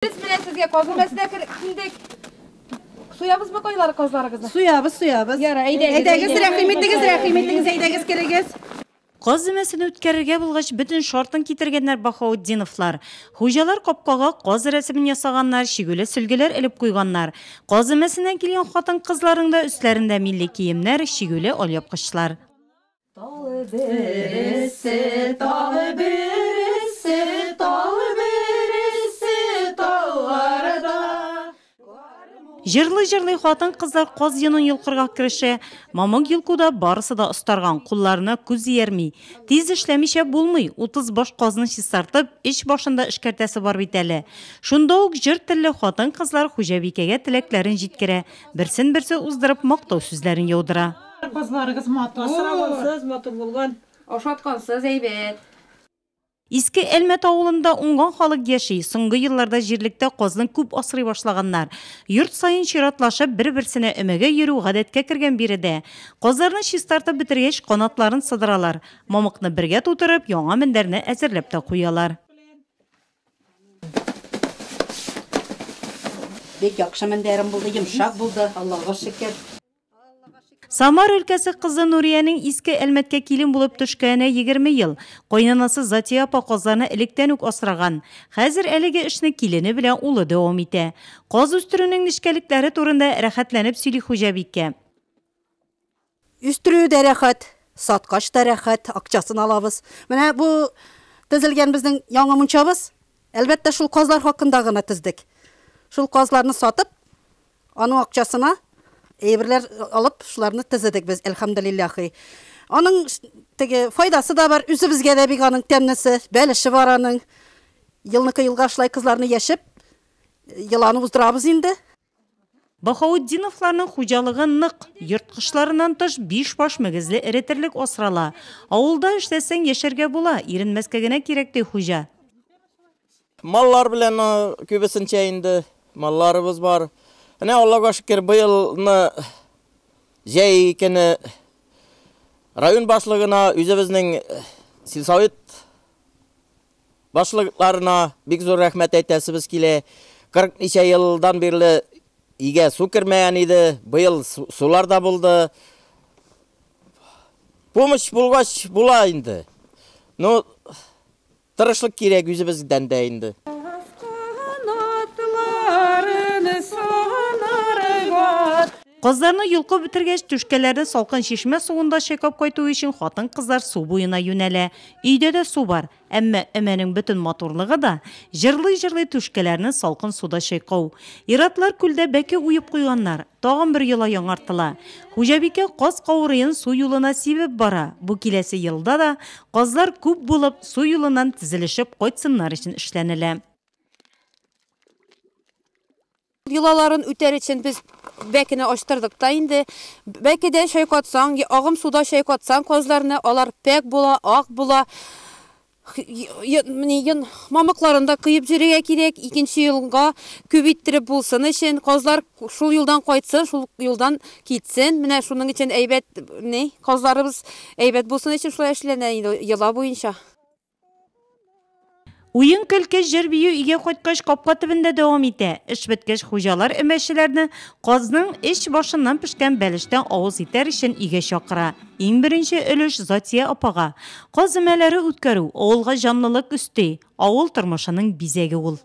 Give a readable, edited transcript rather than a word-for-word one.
Без менә сезгә каз өмәсенә килдек. Суябызмы кайлары казларыгызны? Суябыз, суябыз. Яра, әйдәгез. Әйдәгез, рәхим итегез, рәхим итегез, әйдәгез, керегез. Каз өмәсен үткәрергә булгач, бөтен шартын китергәннәр Баһаутдиновлар. Хуҗалар капкага каз рәсемен ясаганнар, чигүле сөлгеләр элеп куйганнар. Каз өмәсенә килгән хатын-кызларның да өсләрендә милли киемнәр, чигүле алъяпкычлар. Тал бересе, тал бересе, тал бересе, талларда. Җырлый-җырлый хатын-кызлар каз йонын йолкырга керешә. Мамык йолкуда барысы да остарган, кулларына күз иярми. Тиз эшләмичә булмый, 30 баш казны чистартып, эч башын да эшкәртәсе бар бит әле. Шунда ук җыр телле хатын-кызлар хуҗабикәгә теләкләрен җиткерә, берсен-берсе уздырып мактау сүзләрен яудыра. Казларыгыз матур. Асрагансыз, матур булган. Ашаткансыз, әйбәт. Иске Әлмәт авылында уңган халык яши. Соңгы елларда җирлектә казны күп асрый башлаганнар. Йорт саен чиратлашып, бер-берсенә өмәгә йөрү гадәткә кергән биредә. Казларны чистартып бетергәч, канатларын сыдыралар. Мамыкны бергә тутырып, яңа мендәрне әзерләп тә куялар. Бик яхшы мендәрем булды, йомшак булды, Аллага шөкер. Самар өлкәсе кызы Нуриянең Иске Әлмәткә килен булып төшкәненә 20 ел. Кайнанасы Затия апа казларны электән үк асраган. Хәзер әлеге эшне килене белән улы дәвам итә. Каз үстерүнең нечкәлекләре турында рәхәтләнеп сөйли хуҗабикә. Үстерүе дә рәхәт, саткач та рәхәт, акчасын алабыз. Менә бу төзелгән безнең яңа мунчабыз, әлбәттә, шул казлар хакында гына төздек. Шул казларны сатып, аның акчасына әйберләр алып, шуларны төзедек без, әлхәмдүлилләһи. Аның теге файдасы да бар, үзебезгә дә бик аның тәмлесе, бәлеше бар аның. Елныкы елга шулай кызларны яшеп, еланы уздырабыз инде. Баһаутдиновларның хуҗалыгы нык. Йорт кошларыннан тыш 5 баш мөгезле эре терлек асрала. Авылда эшләсәң яшәргә була, иренмәскә генә кирәк, ди хуҗа. Маллар белән күбесенчә инде малларыбыз бар. Менә Аллага шөкер, быелны җәй көне район башлыгына, үзебезнең сельсовет башлыкларына бик зур рәхмәт әйтәсебез килә. 40 ничә елдан бирле өйгә су кермәгән иде, быел сулар да булды. Помощь булгач була инде. Ну, тырышлык кирәк үзебездән дә инде. Казларны йолкып бетергәч, түшкәләрне салкын чишмә суында чайкап кайту өчен хатын-кызлар су буена юнәлә. Өйдә дә су бар, әмма өмәнең бөтен матурлыгы да җырлый-җырлый түшкәләрне салкын суда чайкау. Ир-атлар күлдә бәке уеп куйганнар. Тагын бер йола яңартыла. Хуҗабикә каз каурыен су юлына сибеп бара. Бу киләсе елда да казлар күп булып, су юлыннан тезелешеп кайтсыннар өчен эшләнелә. Йолаларын үтәр өчен без бәкене ачтырдык та инде. Бәкедә чайкатсаң, агым суда чайкатсаң казларны, алар пәк була, ак була. Мамыкларын да кыеп җөрергә кирәк, икенче елга күп иттереп булсын өчен, казлар шул юлдан кайтсын, шул юлдан китсен. Менә шуның өчен әйбәт, ни, казларыбыз әйбәт булсын өчен шулай эшләнә инде йола буенча. Уен көлке җыр бию өйгә кайткач капка төбендә дәвам итә. Эш беткәч хуҗалар өмәчеләрне казның эч башыннан пешкән бәлештән авыз итәр өчен өйгә чакыра. Иң беренче өлеш Затия апага. Каз өмәләре үткәрү авылга җанлылык өсти, авыл тормышының бизәге ул.